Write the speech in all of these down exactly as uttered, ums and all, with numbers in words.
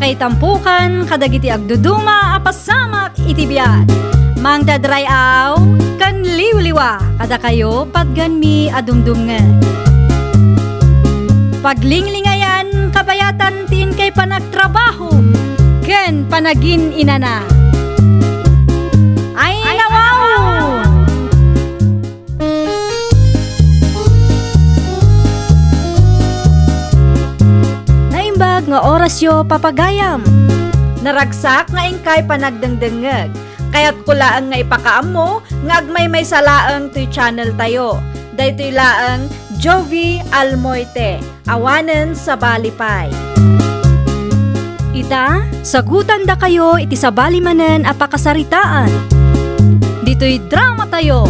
Itampukan kadagiti agduduma a pasamak iti biag. Mangted ray-aw ken liwliwa kadakayo patgenmi a dumdumngeg. Paglinglingayan kabayatan ti inkay panagtrabaho ken panagin-inana. Ay, nawaw! Naimbag nga orasyo, papagayam. Naragsak nga inkay panagdengdengngeg. Kayatko laeng nga ipakaammo nga agmaymaysa laeng toy channel tayo. Daytoy laeng Jovi Almoite. Awanen sabali pay. Ita, sagutandakayo iti sabali manen a pakasaritaan. Ditoy drama tayo.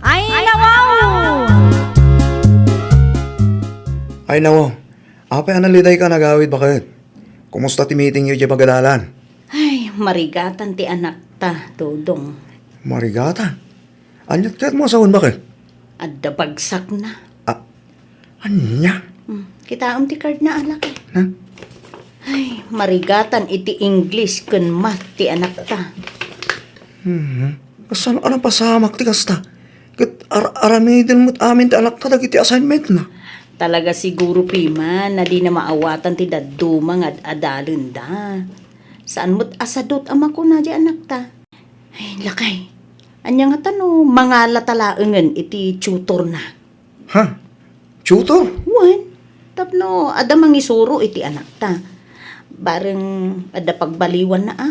Ay, nawaw! Ay, nawaw. Apay a nalidayka a nagawid, baket? Kumusta ti meeting yo diay pagadalan? Ay, marigatan ti anakta, Dodong. Marigatan? Aniat kayat mo a sawen, baket? Adda bagsakna. Ah, ania? Hmm, kitaem ti card na, alak, eh. Ha? Ay, marigatan iti English ken math ti anakta. Hmm. Kasano a napasamak ti kasta? Ket ar-, aramiden met amin ti anakta dagiti assignment na. Talaga siguro, Pima, a dina maawatan ti dadduma nga ad-adalenda. Saan met a sadut a makuna diay anakta. Ay, lakay. Ania ngata no mangalata laengen iti tutor na? Ha? Tutor? Wen, tapno adda mangisuro iti anakta. Bareng adda pagbaliwanna a.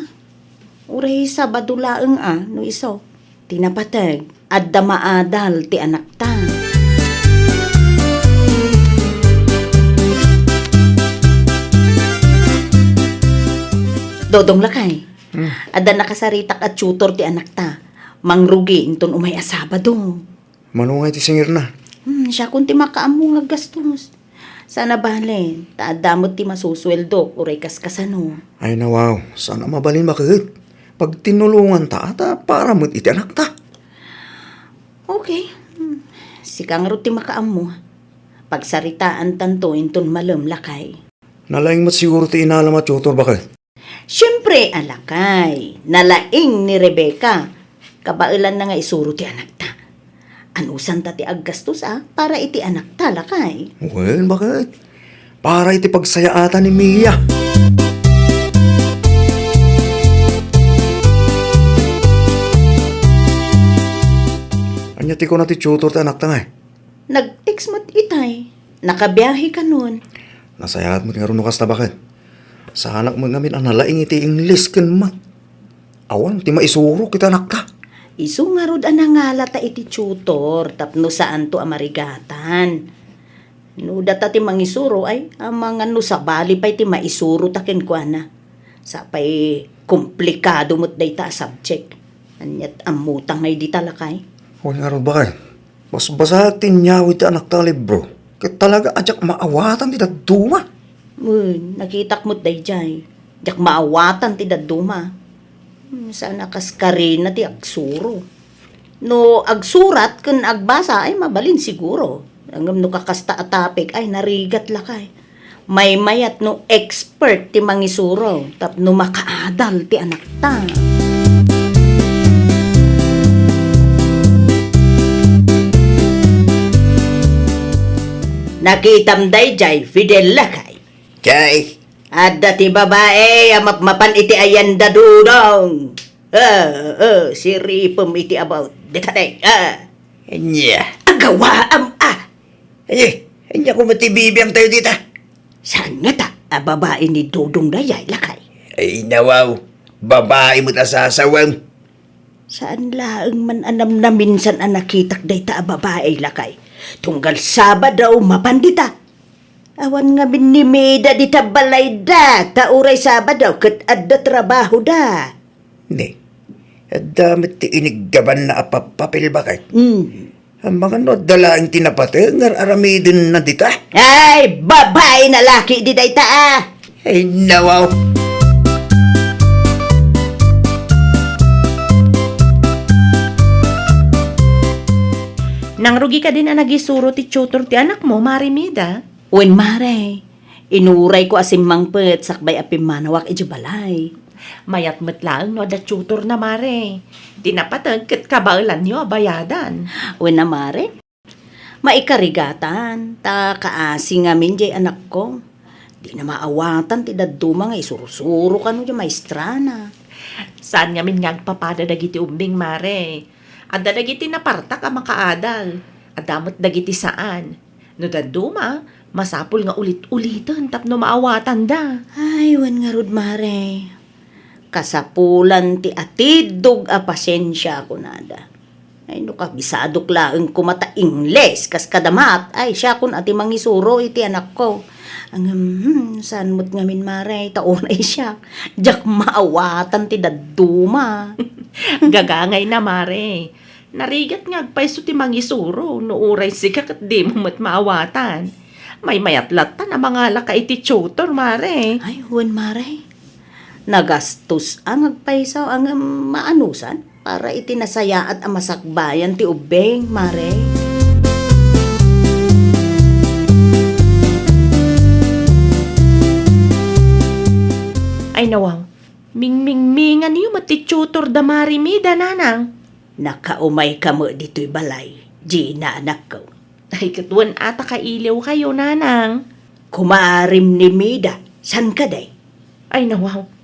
Uray Sabado laeng a, no isu. Ti napateg, adda maadal ti anakta. Dodong, lakay. Hmm. Adda nakasaritak a tutor ti anakta. Mangrugi inton umay a Sabado. Mano ngay ti singirna? Hmm, siakon ti makaammo nga aggastos. Saan a bale, ta adda met ti masusueldok uray kaskasano. Ay, nawaw, saan a mabalin, baket? Pagtinulonganta ta para met iti anakta. Okay. Hmm. Sika ngarud ti makaammo. Pagsaritaantanto inton malem, lakay. Nalaing met siguro ti inalam a tutor, baket? Siempre a, lakay, nalaing ni Rebecca. Kabaelanna nga isuro ti anakta. Anusanta ti aggastos a para iti anakta, lakay? Wen, baket? Para iti pagsayaatan ni Mia. Ania ti kuna ti tutor ti anakta, ngay? Nag-text met itay. Nakabiahe kanon. Nasayaat met ngarud no kasta, baket. Saanak met ngamin a nalaing iti English ken math. Awan ti maisurok iti anakta. Isu ngarud a nangalata iti tutor tapno saanto a marigatan. No data ti mangisuro, ay, amangan no sabali pay ti maisurota kenkuana. Sapay komplikado met dayta a subject. Aniat ammota ngay dita, lakay? Wen ngarud, baket. Basbasaek ti inyawid ti anakta a libro, ket talaga a diak maawatan ti dadduma. Wen, nakitak met daydiay. Diak maawatan ti dadduma. Hmm, saan a kas karina ti agsuro. No agsurat ken agbasa ay mabalin siguro. Ngem no kakasta a topic ay narigat, lakay. Maymayat no expert ti mangisuro tapno makaadal ti anakta. Nakitam daydiay, Fidel, lakay? Kay? Adda ti babae a mapmapan iti ayan da Dodong. Ah, ah, siripem iti about. Dita, day. Ah. Ania? Agawaam, ah. Ay, ania koma ti bibiangtayo dita? Saan ngata a babae ni Dodong dayay, lakay? Ay, nawaw. Babae met a sasawem. Saan laeng man a namnaminsan a nakitak dayta a babae, lakay. Tunggal Sabado, mapan dita. Awan ngamin ni Mida dita balayda, ta uray Sabado ket adda trabahoda. Ne, adda met ti iniggabanna a pappapil, baket. Hmm. Amangan no adda laeng ti napateng nga ar-aramidenna dita. Ay, babae na laki di dayta, ah! Ay, nawaw. Nangrugi kadin a nagisuro ti tutor ti anakmo, Mare Mida? Wen, Mare. Inurayko a simmangpet sakbay a pimmanawak idiay balay. Mayat met laeng no adda tutorna, Mare. Ti napateg ket kabaelanyo a bayadan. Wen a, Mare. Maikarigatan, ta kaasi ngamin diay anakko. Dina maawatan ti dadduma nga isursuro kano diay maestrana. Saan ngamin nga agpapada dagiti ubbing, Mare. Adda dagiti napartak a makaadal. Adda met dagiti saan. No dadduma, masapul nga ulit-uliten tapno maawatanda. Ay, wen ngarud, Mare. Kasapulan ti atiddog a pasiensia, kunada. Ay, no kabisadok laeng koma ta Ingles, kas kada Math, ay, siakon a ti mangisuro iti anakko. Ngem, hmm, saan met ngamin, Mare, ta unay siak. Diak maawatan ti dadduma. Gagangayna, Mare. Narigat nga agpayso ti mangisuro no uray sika ket dimo met maawatan. Maymayat latta a mangalaka iti tutor, Mare. Ay, wen, Mare. Nagastos a nga agpayso, ngem maanusan para iti nasayaat a masakbayan ti ubbing, Mare. Ay, nawaw. Mingmingminganyo met ti tutor da Mare Mida, nanang. Nakaumayka met ditoy balay, Gina, anakko. Ay, ket wen a ta kailiwkayo, nanang. Kumarim ni Mida, saan kadi? Ay, nawaw.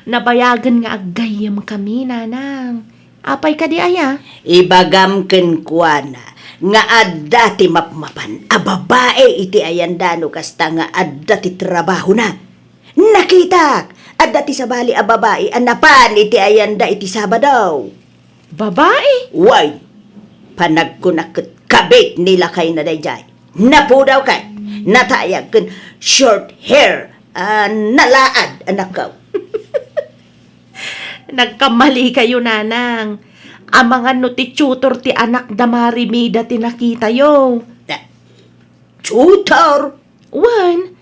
Nabayagen nga aggayyemkami, nanang. Apay kadi aya? Ibagam kenkuana nga adda ti mapmapan a babai iti ayanda no kasta nga adda ti trabahona. Nakitak! Adda ti sabali a babai a napan iti ayanda iti Sabado. Babai? Way! Panagkunak ket kabit ni lakayna daydiay. Napudaw ket natayag ken short hair a nalaad, anakko. Nagkamali kayo, nanang. Amangan no ti tutor ti anak da Mare Mida ti nakitayo. Da-, tutor? Wen,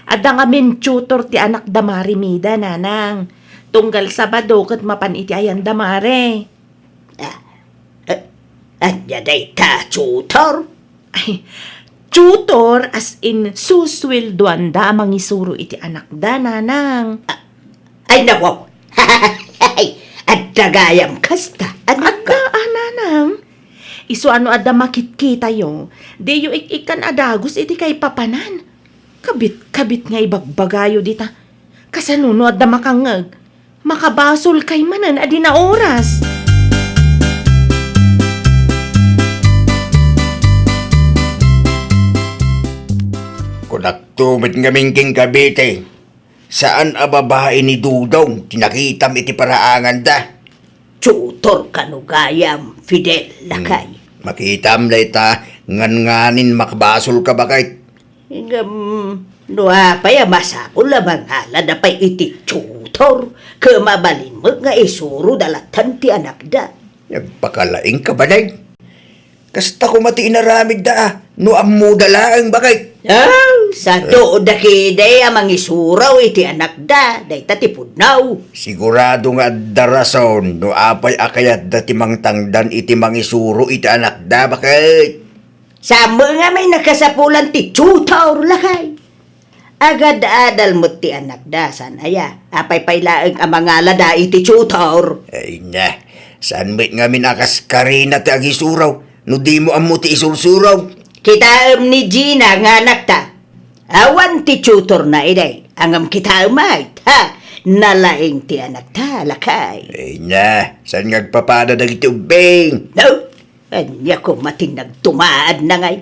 adda ngamin tutor ti anak da Mare Mida, nanang. Tunggal Sabado ket mapan iti ayan da Mare. Ah, eh, ania dayta, tutor? Ay, tutor as in susueldoanda a mangisuro iti anakda, nanang. Ah, ay, nawaw. Ay, adda gayam kasta, anakko. Adda, a, nanang. Isu a no adda makitkitayo, diyo ik-ikkan a dagus iti kaipapanan. Kabit-kabit nga ibagbagayo dita. Kasano no adda makangngeg? Makabasolkay manen a di naoras. Kunakto met ngamin ken kabit, saan a babai ni Dudong ti nakitam iti paraanganda? Tutor kano gayam, Fidel, lakay. Hmm. Makitam dayta, ngan-nganin makabasolka, baket. Ngem, no apay a masapul a mangalada pay iti tutor, ket mabalin met nga isuroda latta ti anakda. Nagpakalaingka, baket. Kasta koma ti inaramidda, a, no ammoda laeng, baket. Ah, sado dakidi a mangisuro iti anakda, dayta ti pudno. Sigurado nga adda rason no apay a kayatda ti mangtangdan iti mangisuro iti anakda, baket. Saan met ngamin a kasapulan ti tutor, lakay. Agad-adal met ti anakda, saan aya? Apay pay laeng a mangalada iti tutor? Ay na, saan met ngamin a kas karina ti agisuro, no dimo ammo ti isursuro? Kitaem ni Gina nga anakta. Awan ti tutorna idi, ngem kitaem met, ha? Nalaing ti anakta, lakay. Ay na, saan nga agpapada dagiti ubbing? No? Ania koma ti nagtumaadna ngay?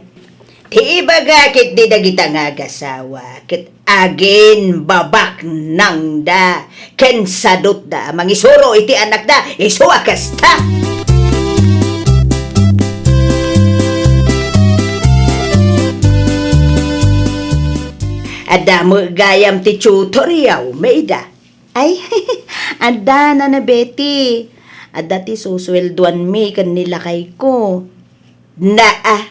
Ti ibaga ketdi dagita nga agasawa ket aginbabaknangda ken sadutda a mangisuro iti anakda isu a kasta. Adda met gayam ti tutor, Mida. Ay, adda, Nana Betty. Adda ti susueldoanmi ken ni lakayko. Naa,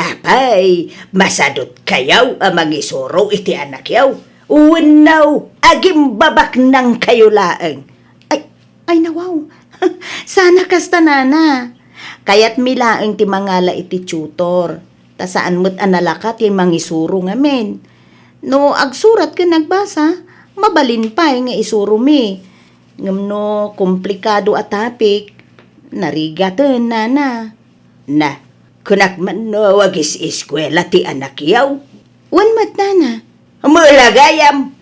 apay, masadutkayo a mangisuro iti anakyo? Wenno, agimbabaknangkayo laeng? Ay, ay, nawaw. Saan a kasta, Nana. Kayatmi laeng ti mangala iti tutor. Ta saan met a nalaka ti mangisuro ngamin. No agsurat ken agbasa, mabalin pay nga isuromi. Ngem no komplikado a topic, narigaten, nana. Na, kunak man no agis-eskuela ti anakyo? Wen met, nana. Mula gayam.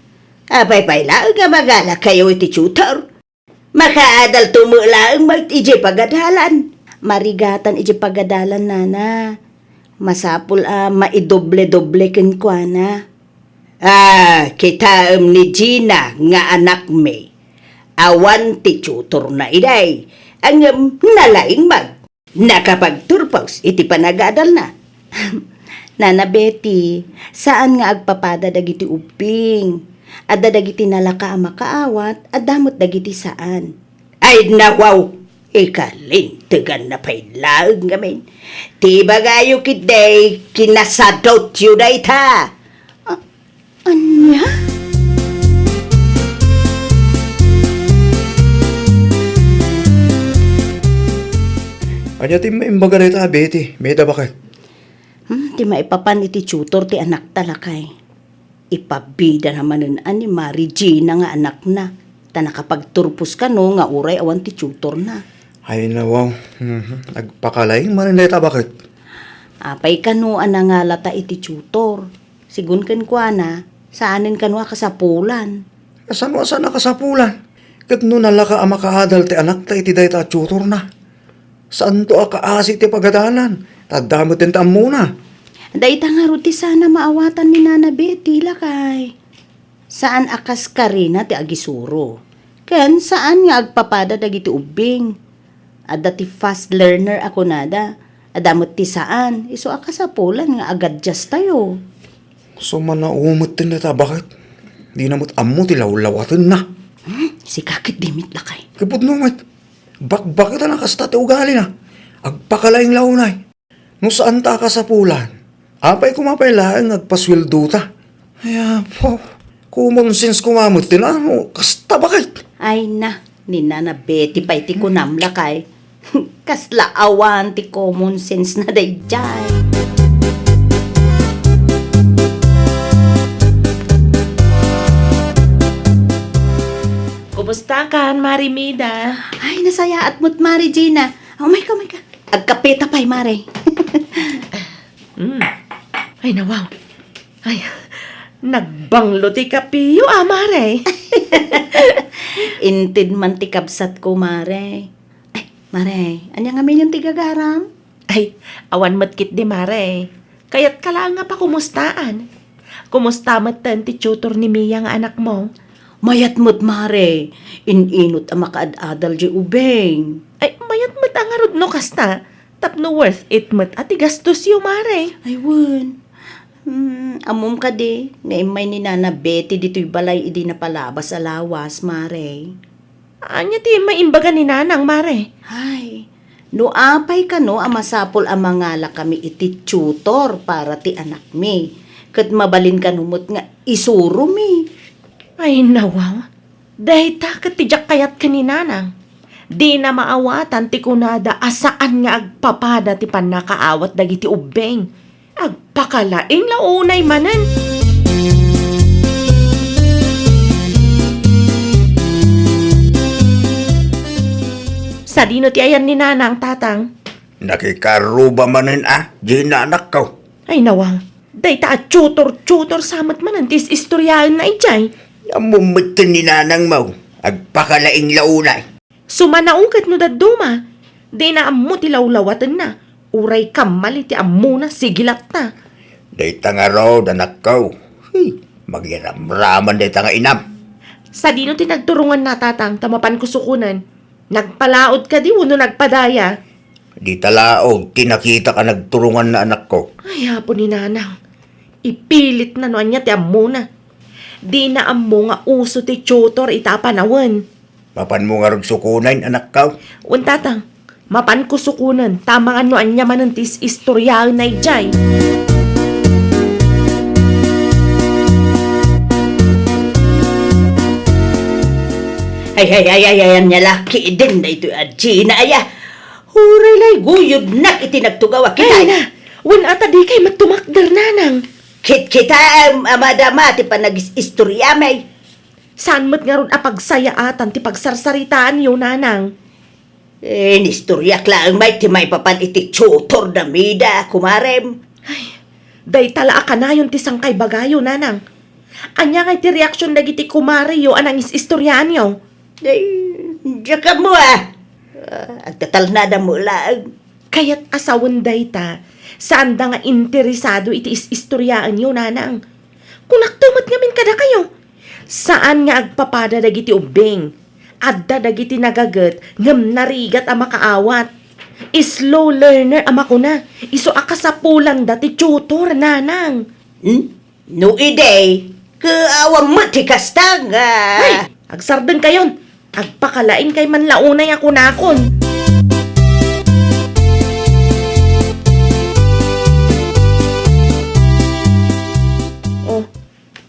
Apay pay laeng a mangalakayo iti tutor? Makaadalto met laeng met idiay pagadalan. Marigatan idiay pagadalan, nana. Masapul a maidoble-doble kenkuana. Ah, kitaem ni Gina nga anakmi. Awan ti tutorna idiay. Ngem nalaing met. Nakapagturpos iti panagadalna. Nana Betty, saan nga agpapada dagiti ubbing. Adda dagiti nalaka a makaawat, adda met dagiti saan. Ay, nawaw! Ikalinteganna pay laeng ngamin. Ti ibagayo ketdi, kinasadutyo dayta. A-, ania? Ania ti maimbaga dayta, Betty? Mayat a baket. Hmm, ti maipapan iti tutor ti anakta, lakay. Ipabidana manen a ni Mari Gina nga anakna, ta nakapagturpos kano nga uray awan ti tutorna. Ay, nawaw. Mhm. Agpakalaing manen dayta, baket. Apay kano a nangalata iti tutor? Sigun kenkuana, saanen kano a kasapulan. Kasano a saan a kasapulan? Ket no nalaka a makaadal ti anakta iti dayta a tutorna, saanto a kaasi ti pagadalan, ta adda met ti ammona. Dayta ngarud ti saan a maawatan ni Nana Betty, lakay. Saan a kas karina ti agisuro. Ken saan nga agpapada dagiti ubbing. Adda ti fast learner a kunada. Adda met ti saan. Isu a kasapulan nga agadiastayo. Sumanao met ti neta, baket. Dina met ammo ti lawlawatenna. Hmm, sika ket di met, lakay. Ket pudno met. Bakbaket a nakasta ti ugalina. Agpakalaing la unay. No saanta a kasapulan, apay koma pay laeng nga agpasueldota? Ay, apo, common sense koma met ti nano, kasta, baket. Ay na, ni Nana Betty pay ti kunam, lakay. Kasla awan ti common sense na daydiay. Kumusta kan, Mari Mida? Ay, nasayaat met, Mari Gina. Umayka, umayka. Agkapeta pay, Mare. Mm. Ay, nawaw. Ay, nagbanglo ti kapiyo, a, Mare. Inted man ti kabsatko, Mare. Ay, Mare, ania ngamin ti gagaram? Ay, awan met ketdi, Mare. Kayatka laeng nga pakumustaan. Kumusta metten ti tutor ni Mia nga anakmo? Mayat met, Mare. In-inut a makaad-adal diay ubing. Ay, mayat met a ngarud no kasta. Tapno worth it met a ti gastosyo, Mare. Ay, wen. Hmm, ammom kadi nga immay ni Nana Betty ditoy balay idi napalabas a lawas, Mare? Ania ti imbaga ni Nanang, Mare? Ay, no apay kano a masapul a mangalakami iti tutor para ti anakmi, ket mabalin kano met nga isuromi. Ay, nawaw. Dayta ket ti diak kayat ken ni Nanang. Dina maawatan ti kunada a saan nga agpapada ti pannakaawat dagiti ubbing. Agpakalaing la unay manen. Sadino ti ayan ni Nanang, Tatang? Nakikarruba manen a, Gina, anakko. Ay, nawang. Dayta a tutor-tutor sa met manen ti is-istoryaenna idiay. Ammom metten ni Nanangmo. Agpakalaing la unay. Sumanao ket no dadduma, dina ammo ti lawlawatenna. Uray kammali ti ammona, sige latta. Dayta ngarud, anakko. Hey, magiramraman dayta nga inam. Sadino ti nagturonganna, Tatang, ta mapanko sukonen? Nagpalaod kadi wenno nagpadaya? Dita laod ti nakitak a nagturonganna, anakko. Ay, apo ni Nanang. Ipilitna no ania ti ammona. Dina ammo nga uso ti tutor ita a panawen. Mapanmo ngarud sukonen, anakko? Wen, Tatang. Mapanko sukonen, ta amangan no ania manen ti is-istoryaenna idiay. Ay, ay, ay, ay, ay, ania la ketdin daytoy a Gina, aya. Uray lay guyodnak iti nagtugaw a kitay. Ay, na. Wen, ata dikay met tumakder, Nanang. Kitkitaem a madama ti panagis-istoriami. Saan met ngarud a pagsayaatan ti pagsarsaritaanyo, nanang? Eh, inistoriak laeng met ti maipapan iti tutor da Mida, kumarem. Ay, dayta la a kanayon ti sangkaibagayo, nanang. Ania ngay ti reaksion dagiti kumareyo a nangis-istoriaanyo? Ay, diak ammo, ah. Ah, agtatalnada mo laeng. Kayat a sawen dayta, saanda nga interesado iti is-istoriaanyo, nanang. Kunakto met ngamin kadakayo, saan nga agpapada dagiti ubbing. Adda dagiti nagaget ngem narigat a makaawat. Slow learner a makuna, isu a kasapulanda ti tutor, nanang. Hmm? No idi, ket awan met ti kasta nga. Ay, agsardengkayon. Agpakalaingkay man la unay a kunakon. Oh,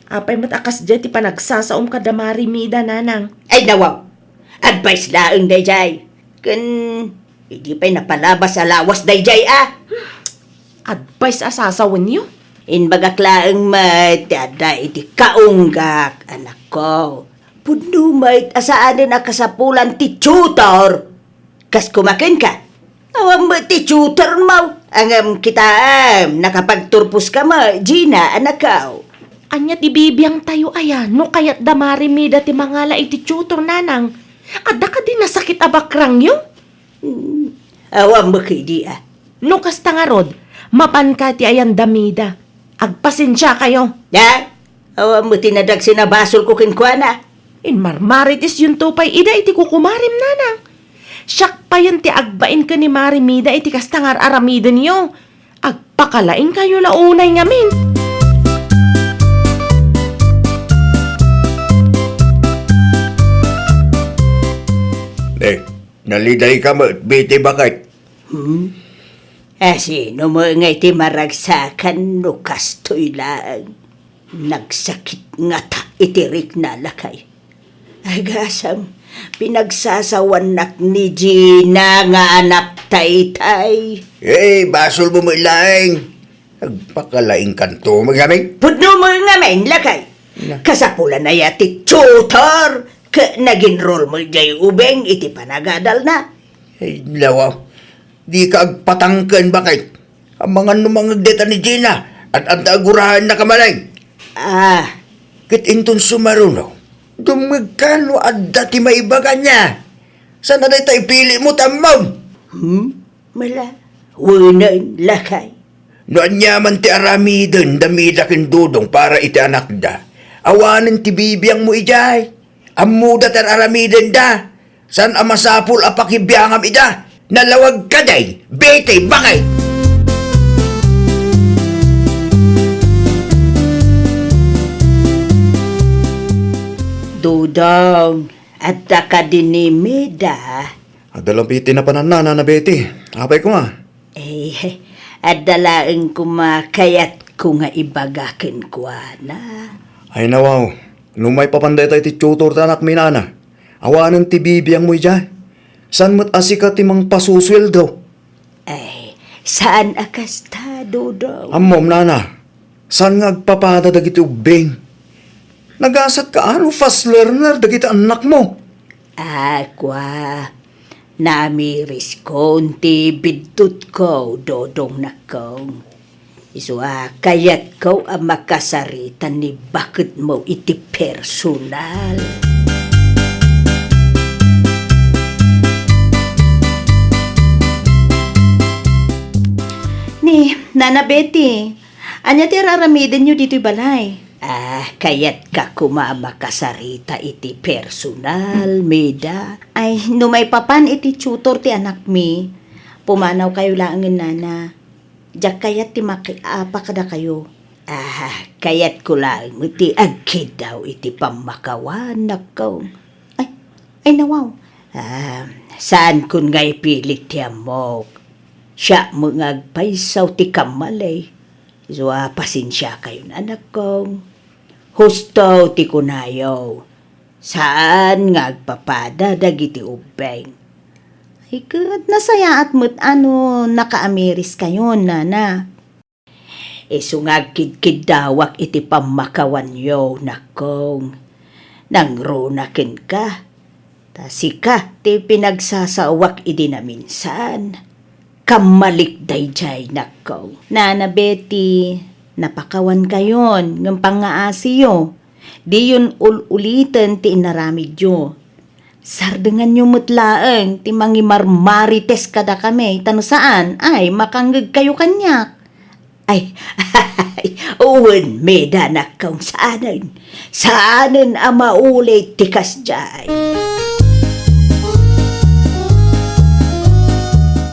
apay met a kasdiay ti panagsasaom kada Mari Mida, nanang? Ay, nawaw. Advice laeng daydiay. Ken idi pay napalabas a lawas daydiay a. Advice a sasawenyo? Imbagak laeng met ti adda iti kaunggak, anakko. Pudno met a saanen a kasapulan ti tutor. Kas kumakenka, awan met ti tutor mo. Ngem kitaem, nakapagturposka met, Gina, anakko. Ania ti bibiangtayo aya no kayat da Mari Mida ti mangala iti tutor, nanang? Adda kadi nasakit a bakrangyo? Hmm, awan met idi a. No kasta ngarud, mapanka ti ayan da Mida. Agpasensiakayo. Da? Awan met ti nadagsen a basolko kenkuana. Inmarmaritesyonto pay ida iti kukumarem, nanang. Siak payen ti agbain ken ni Mari Mida iti kasta nga ar-aramidenyo. Agpakalaingkayo la unay ngamin. Eh, nalidayka met, Betty, baket? Hmm? A, sino met ngay ti maragsakan no kastoy laeng? Nagsakit ngata iti rikna, lakay. Agasam, pinagsasawannak ni Gina nga anak taytay. Eh, basolmo met laeng. Agpakalaingkanto met ngamin. Pudno met ngamin, lakay. Na. Kasapulan aya ti tutor ket nag-enroll met diay ubing iti panagadalna. Ay, lawa. Dika agpatangken, baket. Amangan no mangngeg dayta ni Gina, ad-adda aguraennaka manen. Ah. Ket inton sumaruno, dumngegka no adda ti maibaga niya. Saan a dayta ipilimo, tammom? Hmm? Mala, wenen, lakay. No aniaman ti aramiden da Mida ken Dodong para iti anakda, awanen ti bibiangmo idiay. Ammoda ti ar-aramidenda. Saan a masapul a pakibiangam ida. Nalawagka, day, Betty, baket! Dodong, adda kadi ni Mida? Adda la pay ti napanan, Nana Betty. Apay koma? Eh, adda laeng koma kayatko nga ibaga kenkuana. Ay, nawaw. No maipapan dayta iti tutor ti anakmi, Nana, awanen ti bibiangmo idiay. Saan met a sika ti mangpasusueldo? Ay, saan a kasta, Dodong. Ammom, Nana, saan nga agpapada dagiti ubbing? Nagasatka a no fast learner dagiti annakmo. Ah, kua, naamiriskon ti biddutko, Dodong, nakkong. Isu a kayatko a makasarita ni baketmo iti personal. Ni Nana Betty, ania ti ar-aramidenyo ditoy balay? Ah, kayatka koma a makasarita iti personal, Mida. Ay, no maipapan iti tutor ti anakmi, pumanawkayo laengen, Nana. Diak kayat ti makiapa kadakayo. Ah, kayatko laeng met ti agkiddaw iti pammakawan, nakkong. Ay, ay, nawaw. Ah, saankon nga ipilit ti ammok. Siak met nga agpaysaw ti kammali. Isu a pasensiakayon, anakkong. Husto ti kunayo. Saan nga agpapada dagiti ubbing. Ay, ket nasayaat met a no nakaamiriskayon, Nana. Isu nga agkidkiddawak iti pammakawanyo, nakkong. Nangruna kenka. Ta sika ti pinagsasaoak idi naminsan. Kammalik daydiay, nakkong. Nana Betty, napakawankayon, ngem pangngaasiyo. Diyon ul-uliten ti inaramidyo. Sardenganyo met laeng ti mangimarmarites kadakami, ta no saan, ay, makangngegkayo kaniak. Ay, wen, Meda, nakkong, saanen. Saanen a maulit ti kasdiay.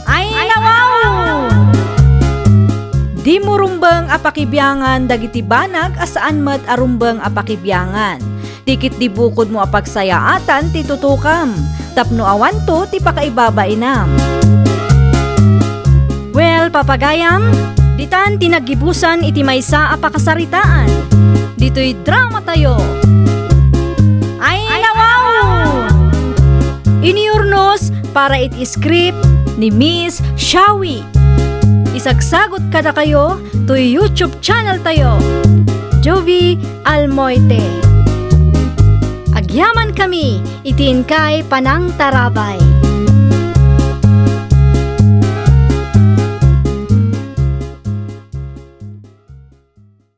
Ay, nawaw! Dimo rumbeng a pakibiangan dagiti banag a saan met a rumbeng a pakibiangan. Ti ketdi bukodmo a pagsayaatan ti tutokam, tapno awanto ti pakaibabainam. Well, papagayam, ditan ti naggibusan iti maysa a pakasaritaan. Ditoy dramatayo. Ay, nawaw! Iniurnos para iti script ni Miss Shawi. Isagsagot kadakayo toy YouTube channel tayo, Jovie Almoite. Agyaman kami iti inkay panangtarabay.